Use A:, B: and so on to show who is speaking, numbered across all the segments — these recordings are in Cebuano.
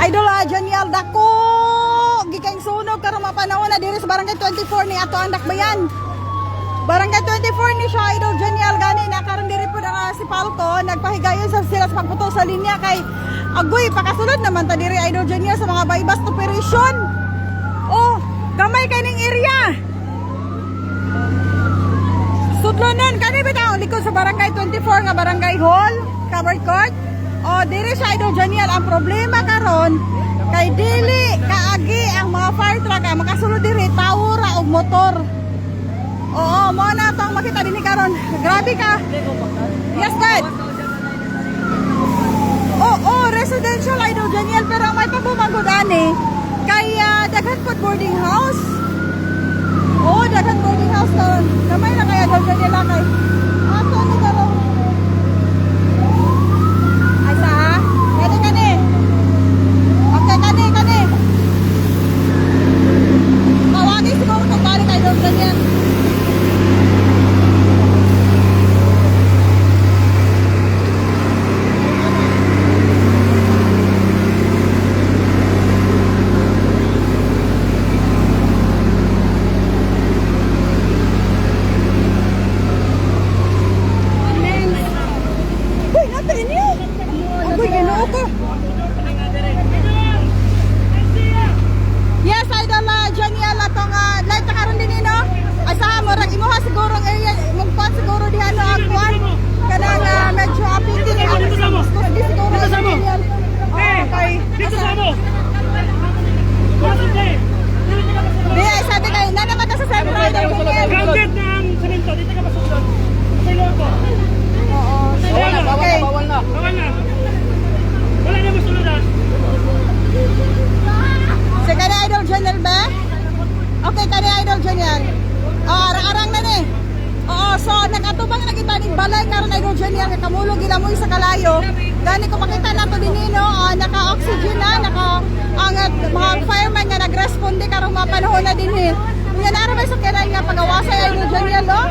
A: Idol Janiel, dako gikang sunog karon mga panahon na diri sa Barangay 24 ni ato ang dakbayan. Barangay 24 ni siya, Idol Janiel, gani na karon diri pud ang si Falco nagpahigayon sa sila sa pagputol sa linya kay agoy pakasulod naman ta diri, Idol Janiel, sa mga bypass operation. Oh, gamay kay ning area. Sudlonon kani bitaw likod sa Barangay 24 nga Barangay Hall, covered court. Oh, diri siya, Idol Janiel. Ang problema karon kay dili kaagi ang mga fire truck ang makasulod diri, tawo ra og motor. Oo, mo na to ang makita dinhi karon. Grabe ka. Yes, Dad. Oo, residential, Idol Janiel, pero ang may pabumagod ani kay daghan pod boarding house. Oo, daghan boarding house karon. Gamay na kaya, Idol Janiel, kay ato ni karon. Ay sa kani kani. Okay, kani kani. Tawagin siguro kung balik, Idol Janiel. Uy, nata inyo. Agoy, Ginoo ko. Yes, Idol Janiel, atong live ta karon din, no? Ay sa murag imuha siguro ang area, mugkuan siguro diha no ang kuan kanang medyo apitin ang di siguro, Idol Janiel. Oo, kay
B: Dito sa mo!
A: Di ay sabi kay na naman ta sa sentro, Idol Janiel.
B: Grounded na ang semento. Dito ka masunod. Sa loko.
A: Oo.
B: Bawal na,
A: Okay.
B: bawal na. Bawal na. Wala na masunod ah.
A: Si kani Idol Janiel ba? Okay, kani Idol Janiel. Oh, arang-arang na ni. Oo, so nakatubang na kita ning balay karon, Idol Janiel, nga kamulog gilamoy sa kalayo. Gani ko makita nato dinhi no, naka-oxygen na, naka ang mga fireman nga nagresponde karong mga panahon na dinhi. Nya naa ra may sakyanan nga pagawasa, Idol Janiel, no?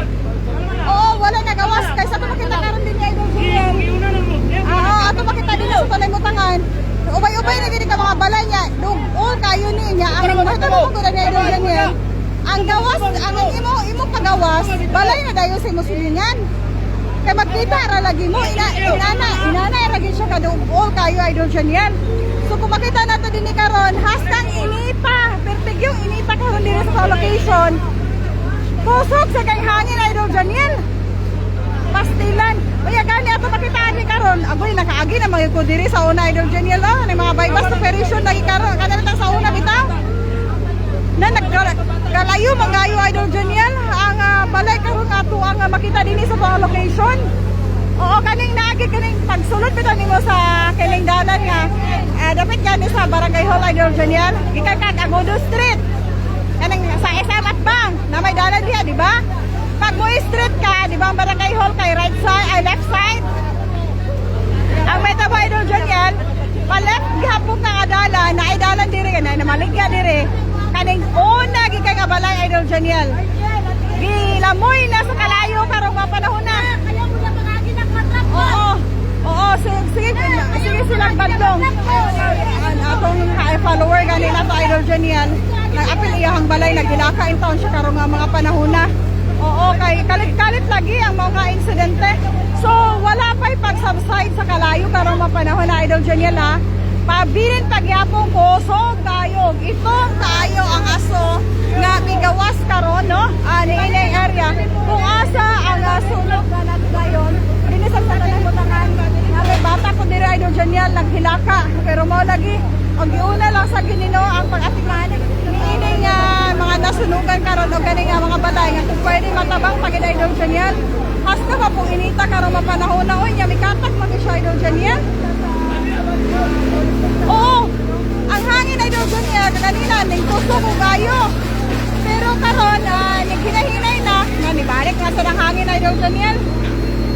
A: Oo, wala nagawas kay sa to makita karon dinhi, Idol Janiel.
B: Iuna na mo.
A: Ah, ato makita din sa tanay mutangan. Ubay-ubay na gini ka mga balay niya. Dugol kayo niya. Ang makita mo ko na Idol Janiel. Ang gawas, ang imo imo pagawas, balay na dayon sa imo silingan. Kay magkita ra lagi mo ina inana inana ra gyud siya kadugol kayo, Idol Janiel. So kung makita nato dinhi karon, hastang inita, perfect yung inita karon diri sa location. Kusog sa kay hangin, Idol Janiel. Pastilan. Uy, gani ato makita ani karon. Agoy nakaagi na mga ko diri sa una, Idol Janiel, oh. Ni mga bypass operation lagi karon kada sa una bitaw. Na nagkalayo mangayo, Idol Janiel, ang balay karon ato ang makita dinhi sa mga location. Oo, kaning naagi kaning pagsulod bitaw nimo sa kining dalan nga dapat gani sa Barangay Hall, Idol Janiel. Gikan kag Agudo Street. Kanang sa SM at Bang na may dalan diha, di ba? Pag mo street ka, di ba ang Barangay Hall kay right side, ay left side. Ang may tabo, Idol Janiel, pa left gihapon ka nga dalan, na ay dalan diri na namaligya diri. Kaning una gikan nga balay, Idol Janiel. Gilamoy na sa kalayo karong mga panahon na.
C: Kaya mo na pangagi ng matrap.
A: Oo. Oo, sige, sige, sige silang bandong. Ang atong follower gani na to, Idol Janiel. Nag-apil iyahang balay, naghilaka in town siya karong nga mga panahon na. Oo, kay kalit-kalit lagi ang mga insidente. So, wala pa'y pag-subside sa kalayo karong mga panahon na, Idol Janiel, ha. Pabilin pagyapong kusog kayo. Itong tayo ang aso nga migawas karon no? Ani ini area. Kung asa ang sunog na nato dayon, dinhi sa tanang butangan nga may bata ko diri, Idol Janiel, naghilaka pero mao lagi ang giuna lang sa ginino ang pag-atiman niini nga mga nasunugan karon og kani nga mga balay nga kung pwede matabang pagid, Idol Janiel. Hasta pa pong inita karon mapanahon na oy nya mikatag man siya, Idol Janiel. Oo. Ang hangin, Idol Janiel, kanina ning kusog ko kayo. Pero karon ning hinahinay na, nga nibalik na sa ng hangin, Idol Janiel.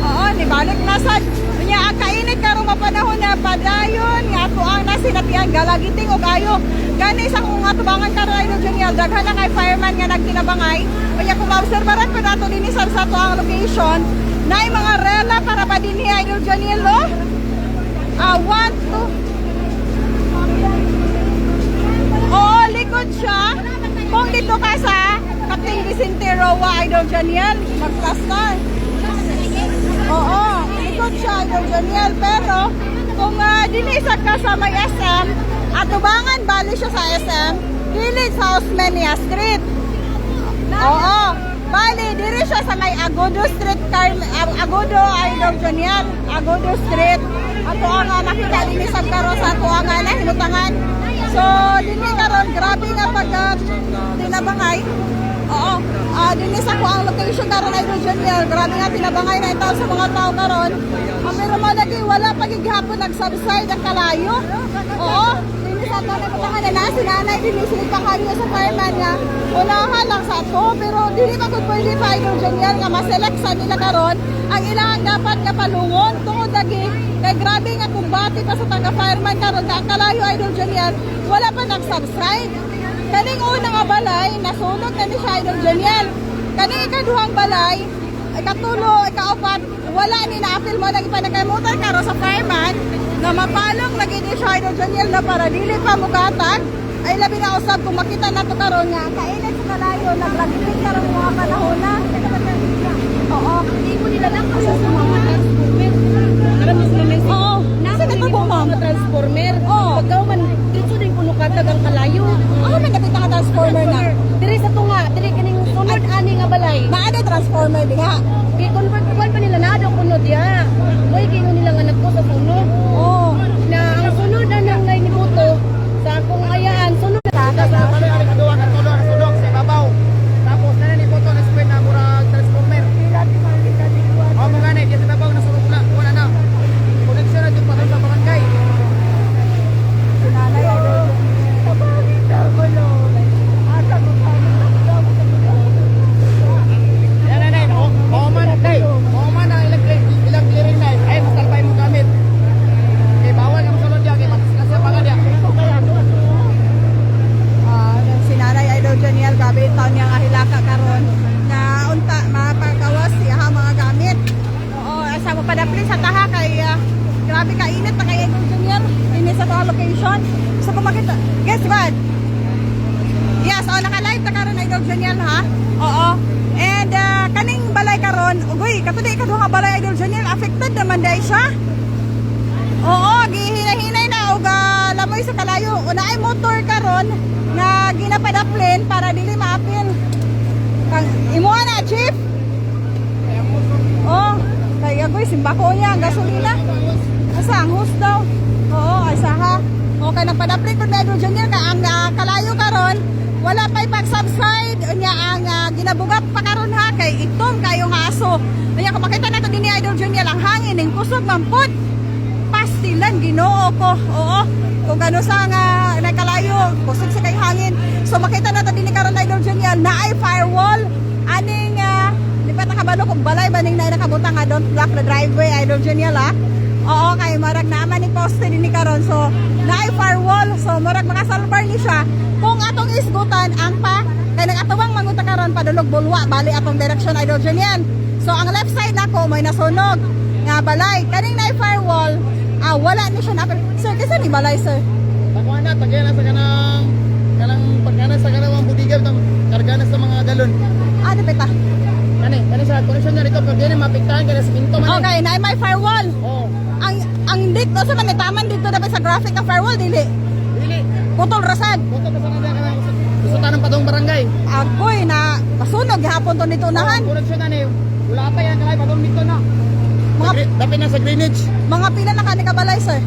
A: Oo, nibalik na sa niya ang kainit karong mapanahon na padayon nga ato ang nasinatian galagiting og ayo. Gani sa kung atubangan karon, Idol Janiel, daghan na kay fireman nga nagtinabangay. Kaya kung maobserbaran pa nato dinhi sa ato ang location, naay mga rela para pa dinhi, Idol Janiel, oh. Ah, 1 2. Janiel, nagplastar. Oo, likod siya, Idol Janiel. Pero kung dili sa ka sa may SM, atubangan bali siya sa SM, dili sa Osmeña Street. Oo. Bali, diri siya sa may Agudo Street, Agudo, Idol Janiel. Agudo Street. Ato ang nakita dinhi sa karon sa ato ang nahimutangan. So, dinhi karon grabe nga pagka tinabangay. Oo. Dinhi sa ko ang location karon, Idol Janiel. Grabe nga tinabangay na itaw sa mga tao karon. Pero mo lagi wala pa gihapon nag-subside ang kalayo. Oo. Dinhi sa ato nahimutangan na na si nanay dinhi sila panghanyo sa fireman nga unahan lang sa ato, pero dili pa gud pwede pa, Idol Janiel, nga ma-select sa nila karon ang ilang dapat nga palungon tungod lagi kay grabe nga kumbate pa sa taga fireman karon kay ang kalayo, Idol Janiel, wala pa nag-subside. Kaning una nga balay nasunog na ni siya, Idol Janiel. Kaning ikaduhang balay, ikatulo, ikaapat, wala ni naapil mo lagi pa nagkamutan karon sa fireman nga mapalong lagi ni siya, Idol Janiel, na para dili pa mugatag ay labi na usab kung makita nato karon nga ang kainit sa kalayo naglagipit karon mga panahon na. Oo.
C: Hindi ko nila lang kasi sa mga transformer. Alam mo sila.
A: Oo. Sa natubo, ma'am?
C: Mga transformer.
A: Oo.
C: Pagkaw man, dito din kuno katag ang kalayo.
A: Ako man nakita nga transformer na.
C: Diri sa tunga, diri kaning sunod ani nga balay.
A: Naa day transformer diha.
C: Gi-convert kuan pa nila na daw kuno diha. Moy gingon nila nga nagko sa sunod.
A: Oo.
C: Na ang sunod anang ngay nibuto sa akong ayaan sunod na
D: Sa balay ari kaduwa ka tulo ang sunog sa ibabaw. Tapos na ni boto na square na murag transformer. Oh, mo gani di sa ibabaw na sunog na wala na. Connection na jud pa sa barangay.
A: Si nanay ay doon.
D: Yan na nay, oh, oh man nay. Oh man ang ilang clearing nay. Ay masalpay mo gamit. Kay bawal ang sulod diya kay matas sa baga diya.
A: Si nanay, Idol Janiel, gabi taon niya nga hilaka karon na unta mapagawas siya ang mga gamit. Oo, asa mo padapli sa taha kay grabe ka init na kay Idol Janiel ini sa to location. So kung makita, guess what? Yes, oh, naka-live ta karon, Idol Janiel, ha. Oo. And kaning balay karon, ugoy, katuday kaduha ka balay, Idol Janiel, affected naman dai siya. Oo, gihinay-hinay na og lamoy sa kalayo. Una ay motor karon nga ginapadaplin para dili maapil. Kang imuha na, chief. Oh, kay agoy simbako niya ang gasolina. Asa ang hose daw? Oo, ay saha. Okay, nagpadaplin ko na Idol Junior ka ang kalayo karon wala pa'y pag-subside unya ang ginabugat pa karon ha kay itom kayo nga aso. Unya kung makita nato dinhi, Idol Junior, ang hangin ning kusog man pud, pastilan, Ginoo ko. Oo. Kung ano sa nga nakalayo, kusog sa kay hangin. So makita na ta dinhi karon, Idol Junior, naay firewall aning di pa ta kabalo kung balay ba ning naay nakabutang nga "Don't block the driveway," Idol Junior ha. Oo, kay marag naaman ni poste dinhi karon. So naay firewall. So marag makasalbar ni siya kung atong isgutan ang pa kay nagatubang manguta karon padulog Bulwa bali atong direction, Idol Junior. So ang left side nako may nasunog nga balay kaning naay firewall, wala ni siya na. Sir, kinsa ni balay, sir?
D: Takuan na tagay na sa kanang kanang pagkana sa kanang mga budiga tang karga na sa mga galon.
A: Di ba?
D: Kani kani sa connection na dito pero dili mapiktahan kay sa minto man.
A: Okay, naay may firewall.
D: Oh,
A: Ang dito sa man taman dito dapat sa graphic ang firewall dili.
D: Dili.
A: Putol rasad.
D: Buto pa sa kanang kanang gusto tanong padong barangay.
A: Agoy na masunog gihapon to nito unahan.
D: Connection na ni wala pa yan kalay padong dito na.
A: Mga
D: Dapit na sa Greenwich.
A: Mga pila na kani kabalay, sir?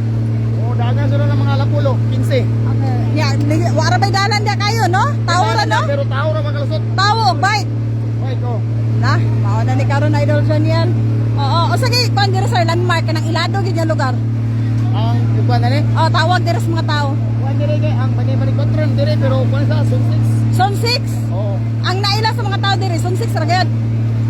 D: Oh, dagan sila ng mga lapulo, 15.
A: Okay. Ya, wara bay dalan dia kayo, no? Tao ra, no?
D: Pero tao ra mga.
A: Tao og bike.
D: Oy, ko.
A: Na, mao na ni karon, Idol Janiel. Oo, o sige, kuan diri sir, landmark kanang ilado gid nga lugar.
D: Ang ikuan na ni.
A: Oh, tawag diri sa mga tao.
D: Kuan dire kay ang bani bani control dire pero kuan sa Zone 6.
A: Zone 6.
D: Oo.
A: Ang naila sa mga tao diri, Zone 6 ra gyud.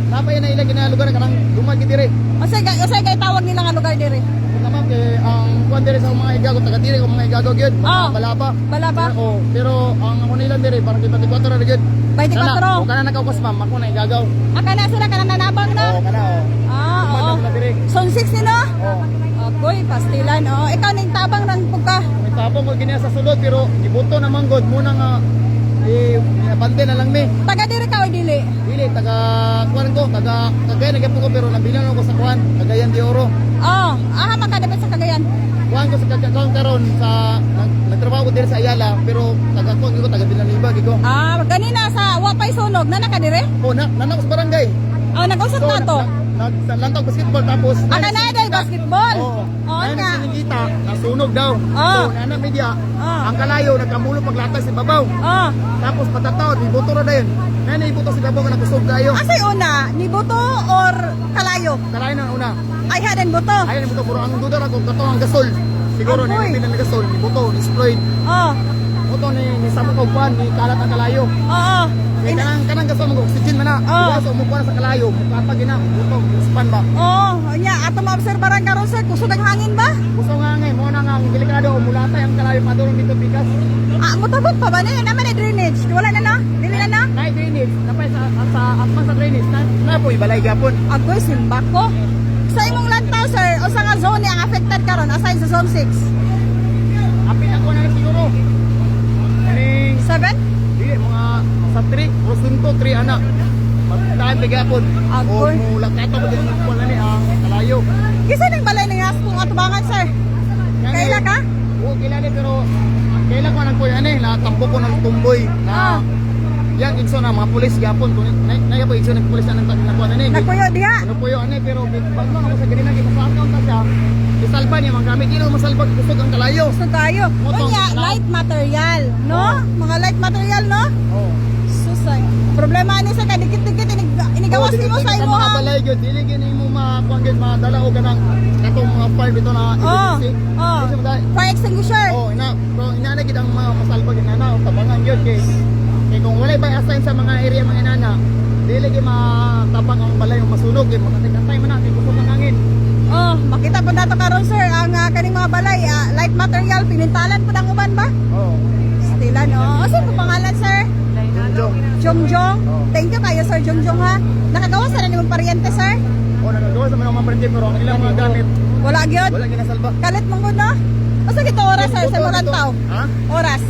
D: Napay na ila ginalugar kanang dumag dire.
A: O sige, tawag nila nga lugar diri.
D: Kung ma'am kay ang kuan dire sa mga igago taga dire ko mga igago gyud, mga balaba.
A: Balaba.
D: Oo, pero ang ako nila dire parang 24 ra gyud.
A: 24.
D: O kana nakaukos ma'am, ako na igagaw.
A: Aka na sila kanang nanabang na.
D: Oo, kana oh.
A: Ah, oo.
D: Dumag na dire.
A: Zone 6 ni no?
D: Oo.
A: Agoy, pastilan. Oh, ikaw ning tabang nang pugka.
D: May tapong ko giniya sa sulod pero gibuto naman god muna nga Eh, bante na lang mi.
A: Taga diri ka o dili?
D: Dili taga kuan ko, taga Cagayan nagyapon ko pero nabilin ako sa kuan, Cagayan de Oro.
A: Oh, aha man ka dapat sa Cagayan.
D: Kuan ko sa Cagayan karon sa nagtrabaho ko diri sa Ayala pero taga kuan ko, taga Villanueva gid ko.
A: Ah, ganina sa wa pay sunog na naka dire?
D: Oh, na nana ko sa barangay.
A: Oh, nag-usap na to.
D: Nag sa lantog basketball tapos
A: Ah, kanay day basketball.
D: Oo.
A: Oo
D: Ay,
A: nga.
D: nagsinigita, nasunog daw.
A: Oo.
D: So, nana media,
A: Oo.
D: ang kalayo, nagkamulo paglatag sa babaw.
A: Oh.
D: Tapos patataon, ibuto na dayon. Nana ibuto sa babaw nga nakusog kayo.
A: Asay una, ni buto or kalayo?
D: Kalayo na una.
A: Ay haden buto.
D: Ayaw ni buto, puro ang duda ra kung kato ang gasol. Siguro
A: Apoy.
D: ni ng gasol, ni buto, ni exploit.
A: Oh.
D: Buto ni ni samok og kwan, ni kalat ang kalayo.
A: Oo.
D: Kay kanang gasol mag oxygen man na.
A: Oo.
D: Diba? So mukuha na sa kalayo, mukatag gina, buto, span ba.
A: Oh, nya ato maobserbaran karon, sir, kusog ang hangin ba?
D: Gusto nga ngay, mo na nga ang delikado, mulatay ang kalayo padulong dito pikas.
A: Ah, motabok pa ba ni? Naman ni drainage. Wala na no? Dili na no?
D: Nay drainage, napay sa atman sa drainage, na po ibalay gyapon.
A: Agoy simba ko. Sa imong lantaw, sir, usa nga zone ang affected karon aside sa zone 6?
D: Apil ako na siguro. Kaning
A: 7?
D: dili mga sa 3, Rosunto 3 ana. Magtaan pa gyapon.
A: Agoy.
D: O mula kato ba din wala ni ang kalayo.
A: Kisa ning balay ning askong atubangan, sir? Kaila ka?
D: Oo, kaila ni pero kaila ko nang kuya ani, natambo ko ng tumboy na yang igso na mga pulis gyapon kun na na po igso ng pulis na nang nakuha na ni.
A: Nagpuyo diha.
D: Ano po yun, ano pero bago ako sa ganina, gipasakaw ta siya. Isalba niya mga gamit, ino masalba kusog ang kalayo.
A: Gusto tayo.
D: Motong
A: Unya,
D: lang.
A: light material, no? Mga light material, no?
D: Oh.
A: Susay. Problema ani sa kadikit-dikit inigawas nimo sa
D: Mga
A: imong
D: balay gyud, dili gyud nimo makuha gyud madala og kanang katong mga fire bito na
A: Oh.
D: emergency.
A: Oh.
D: Dili siya madala.
A: Fire extinguisher.
D: Oh, ina, pero inana gid ang mga masalba gid nana o tabangan gyud kay kung walay ba assign sa mga area mga inana, dili gyud matabang ang balay o masunog kay makatay man na kay kusog ang hangin.
A: Oh, makita po nato karon, sir, ang kaning mga balay, light material pinintalan po ang uban ba?
D: Oh.
A: Stila no. Asa mo pangalan, sir?
D: Jong.
A: Jongjong.
D: Oh.
A: Thank you kayo, Sir Jongjong, ha. Nakagawa sa nimong paryente, sir?
D: Oh, nagagawa sa mga paryente pero ang ilang mga gamit
A: Wala gyud.
D: wala ginasalba.
A: Kalit mong gud no? Asa gito oras, sir, sa
D: Dito.
A: taw?
D: Ha?
A: Oras.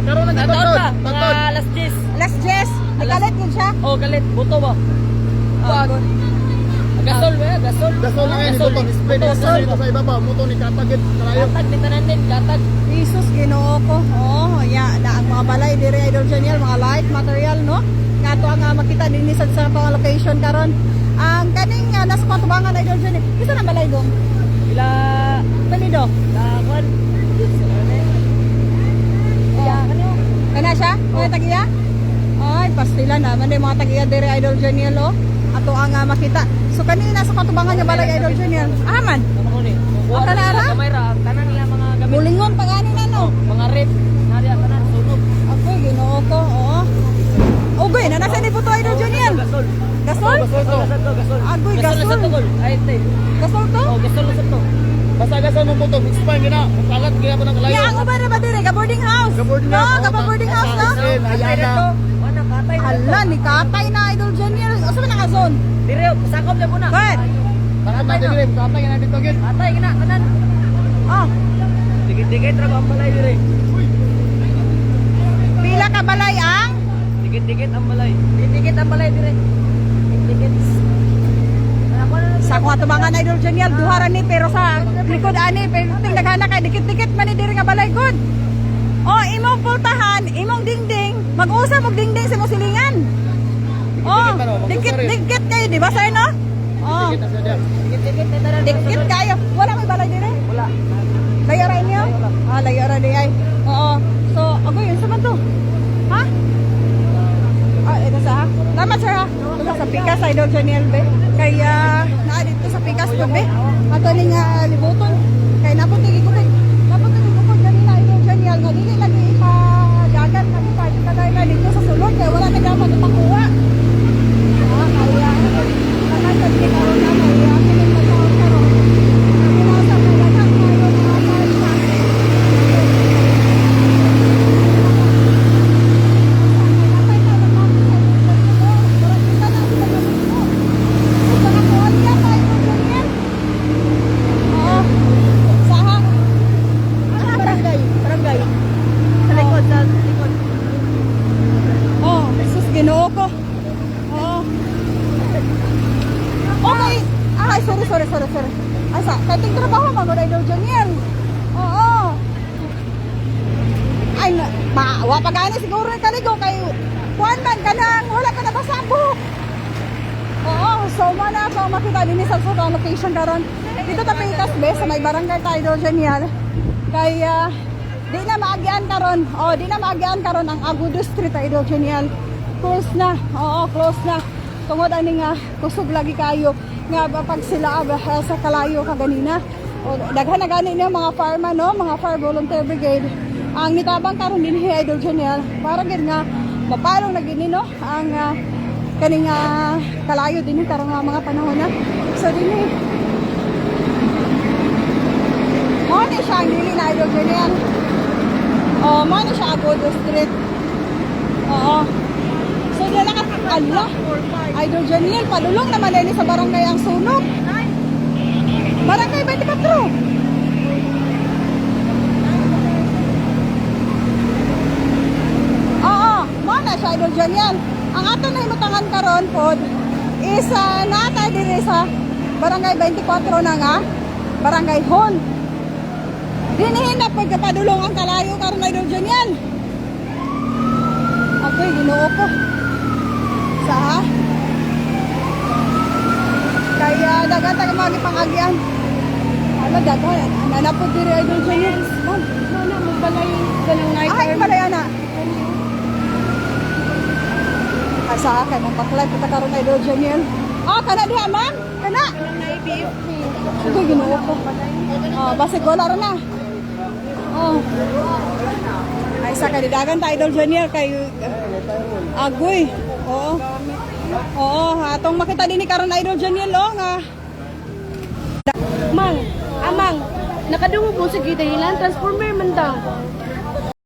D: Karon lang dito.
B: Taon pa,
D: Tantod.
B: mga alas 10.
A: Alas 10. Nakalit yun siya.
B: Oh, galit, buto ba?
A: Oh,
B: Gasol ba? Gasol.
D: Gasol na ngayon,
B: Gasol.
D: ito, display
B: Buto,
D: dito dito sa ibabaw, muto ni katagid, kalayo.
B: Gatag, ni tanan din, gatag.
A: Jesus, Ginoo ko. Oh, ya, na ang mga balay dire, Idol Janiel, mga light material no. Nga ato ang makita dinhi sa atong location karon. Ang kaning nasa patubangan, Idol Janiel. Kinsa na balay dong?
B: Ila,
A: Tanido.
B: la, kwan.
A: Oh. Kana siya? Mga tagiya? Ay, pastila na. Manday mga tagiya dire, Idol Janiel, oh. Ato ang makita. So kanina sa patubangan nga balay, Idol Janiel. Ah man.
B: Tama ko ni.
A: Ang kanara?
B: Kamay ra, ang tanan nila mga gamit.
A: Mulingon pag ani na no.
B: Mga rep. Nari ang tanan, sunog.
A: Agoy, Ginoo ko. Oo. Ugoy, na nasa ni buto, Idol Janiel.
B: Gasol.
A: Gasol?
D: Gasol to.
B: Gasol to, gasol.
A: Agoy,
B: Gasol
A: gasol.
B: na sa tugol. Ay, tay.
A: Gasol to?
B: Oh, gasol na sa to.
D: Basta gasol mo buto, expand yun na. Kalat kaya po ng kalayo.
A: Ya, ang uban na ba dire? Ka boarding house.
D: Ka-boarding
A: No,
D: house.
A: ka boarding house no.
D: Eh,
B: Katay na
D: Ayala.
B: to. Wala, katay na to.
A: Hala, ni katay na, Idol Janiel. Usa man ang zone?
B: Dire, sakop na po na.
A: Good.
D: Katay na dire, katay na dito gid.
B: Katay na, tanan.
A: Oh,
B: Dikit-dikit ra ba ang balay dire?
A: Pila ka balay ang?
B: Dikit-dikit ang balay. Dikit-dikit ang balay dire. Dikit-dikit.
A: Sa akong atubangan, Idol Janiel, duha ra ni pero sa likod ani pero ting daghana kay dikit-dikit man ni diri nga balay good. Oh, imong pultahan, imong dingding, mag-usap og dingding sa imong silingan. Oh,
D: Dikit-dikit, ano, mag-usap rin.
A: dikit-dikit kayo, di ba, sir, no? Oh,
D: Dikit na siya diyan.
B: Dikit-dikit na tanan.
A: Dikit kayo. Wala may balay dire?
B: Wala.
A: Layo ra inyo? Ah, layo ra di ay. Oo. So, agoy, yun sa man to? Ha? Ah, ito sa ha? Tama, sir, ha? Ito sa Pikas, Idol Janiel, be. Kaya, naa dito sa Pikas po, be. Ato ning libuton. Kay napot ni gikupit. Napot ni gikupit ganina, Idol Janiel, nga dili lagi ipadagan kami pa ito na dito sa sulod kay wala na dapat ipakuha. Ah, kaya tanan sa dili karon na kaya kining pagkaon karon. Ang nasa kailangan kayo mga parts. Wa pa gani siguro ni kaligo kay kuan man kanang wala pa nabasa ang buhok. Oo, so mo na ako makita din sa sa location karon. Dito ta Pitas be sa may barangay tayo do Genial. Kay di na maagian karon. Oh, di na maagian karon ang Agudo Street, Idol Genial. Close na. Oo, close na. Tungod ani nga kusog lagi kayo nga ba pag sila sa kalayo kaganina. O, daghan na gani niya mga fireman, no, mga fire volunteer brigade. Ang nitabang karon dinhi, Idol Genial, para gid nga mapalong na gid ni, no, ang kaning kalayo din karon nga mga panahon na. So dinhi mo ni siya ang dili na, Idol Genial. Oh, mo ni siya Agudo Street. Oo. So dala ka ala. Idol Janiel, padulong naman din sa barangay ang sunog. Barangay 24. Oo, mo na siya, Idol Janiel. Ang ato na himutangan karon pod is naa tayo diri sa Barangay 24 na nga, Barangay Hall. Dinhi na pagkapadulong ang kalayo karon, Idol Janiel. Ako'y Ginoo ko. Sa kaya dagan tayo mga gipangagian. Ano daghan nanapod diri, Idol Janiel. Ma'am,
C: No, na, magbalay ka ng night.
A: ay, balay ana. Ay, sa akin, mong paklat, kita karon, Idol Janiel. Ah, kana diha, ma'am? Kana?
C: BFP.
A: Ito, Ginoo ko. Oh, basig wala ron na. Oh. Ay, sa kanidagan tayo, Idol Janiel, kay agoy. Oo. Oo, atong makita din ni karon, Idol Janiel, oh, nga.
C: Mang, amang, nakadungog mo sa gidahilan, transformer man daw.